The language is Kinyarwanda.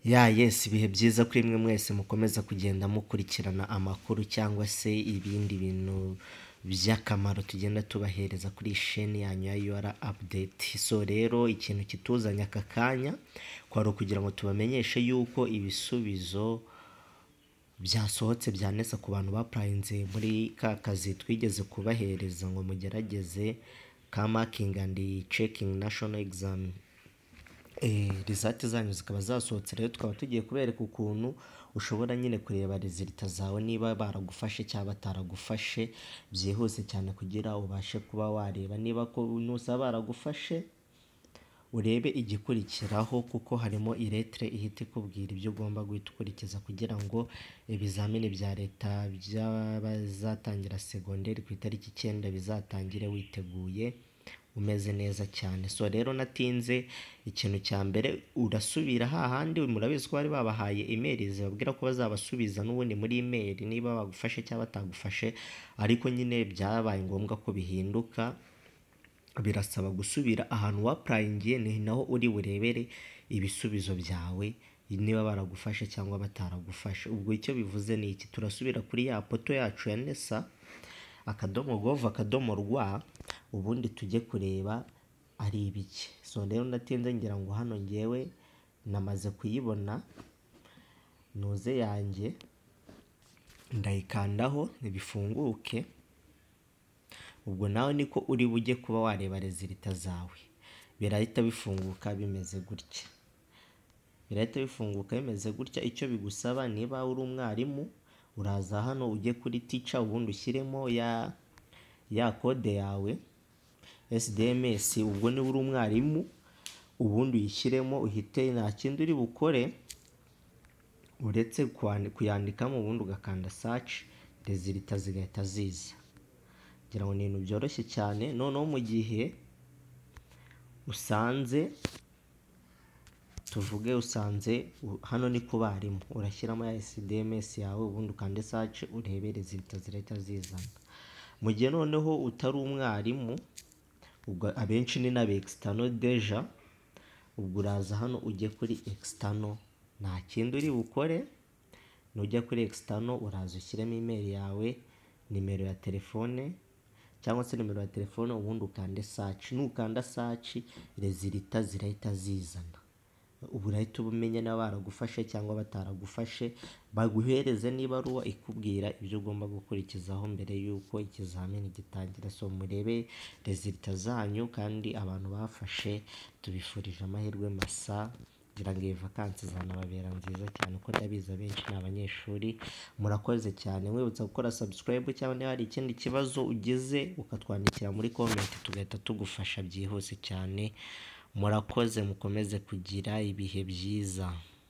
Ya, yes, ibihe byiza kuri mwe mwese mukomeza kugenda mukurikirana amakuru cyangwa se ibindi bintu by'akamaro tugenda tubahereza kuri sheni yanyu ya UR Update. So rero ikintu kituzanye aka kanya kwari ukugira ngo tubamenyeshe yuko ibisubizo byasohotse bya NESA ku bantu bapurayinze muri ka kazi twigeze kubahereza ngo mugerageze, ka marking and checking national exam. Result zanyu zikaba zasohotse. Rero tukaba tugiye kubereka ukuntu ushobora nyine kureba result zawe, niba baragufashe cyangwa bataragufashe, byihuse cyane, kugira ubashe kuba wareba niba ko nusaba baragufashe, urebe igikurikiraho, kuko harimo iletter ihita ikubwira ibyo ugomba guhita ukurikiza kugira ngo ibizamini bya leta by'abazatangira segonderi ku itariki 9 bizatangire witeguye, umeze neza cyane. So rero natinze, ikintu cya mbere urasubira hahandi. Murabizi ko bari babahaye email zibabwira ko bazabasubiza n'ubundi muri email niba bagufashe cyangwa batagufashe, ariko nyine byabaye ngombwa ko bihinduka. Birasaba gusubira ahantu wapurayingiye, ni naho uri burebere ibisubizo byawe niba baragufashe cyangwa bataragufashe. Ubwo icyo bivuze ni iki? Turasubira kuri ya portal yacu ya nesa.gov.rw, ubundi tujye kureba ari ibiki. So rero ndatinze, ngira ngo hano ngewe namaze kuyibona nuze yanjye, ndayikandaho ntibifunguke. Ubwo nawe niko uri bujye kuba wareba result zawe, birahita bifunguka bimeze gutya, birahita bifunguka bimeze gutya. Icyo bigusaba, niba uri umwarimu, uraza hano ujye kuri teacher, ubundi ushyiremo ya code yawe SDMS. Ubwo niba uri umwarimu, ubundi uyishyiremo, uhite, nta kindi uri bukore uretse kuyandikamo, ubundi ugakanda search, result zigahita ziza. Ngira ngo ni ibintu byoroshye cyane. Noneho mu gihe usanze, tuvuge usanze hano ni ku barimu, urashyiramo ya SDMS yawe, ubundi ukande search, urebe result zirahita zizana. Mu gihe noneho utari umwarimu, ubwo abenshi ni n'aba external déjà, ubwo uraza hano ujye kuri external, nta kindi uri bukore. Nujya kuri external, uraza ushyiremo email yawe, nimero ya telefone cyangwa se nimero ya telefone, ubundi ukande search. Nukanda search, result zirahita zizana. Ubu urahita umenya niba baragufashe cyangwa bataragufashe, baguhereze n'ibaruwa ikubwira ibyo ugomba gukurikizaho mbere y'uko ikizamini gitangira. So murebe result zanyu, kandi abantu bafashe tubifurije amahirwe masa, kugira ngo iyi vakansi zanababera nziza cyane, kuko ndabizi abenshi ni abanyeshuri. Murakoze cyane. Mwibutsa gukora subscribe, cyangwa niba hari ikindi kibazo ugize ukatwandikira muri comment, tugahita tugufasha byihuse cyane. Murakoze, mukomeze kugira ibihe byiza.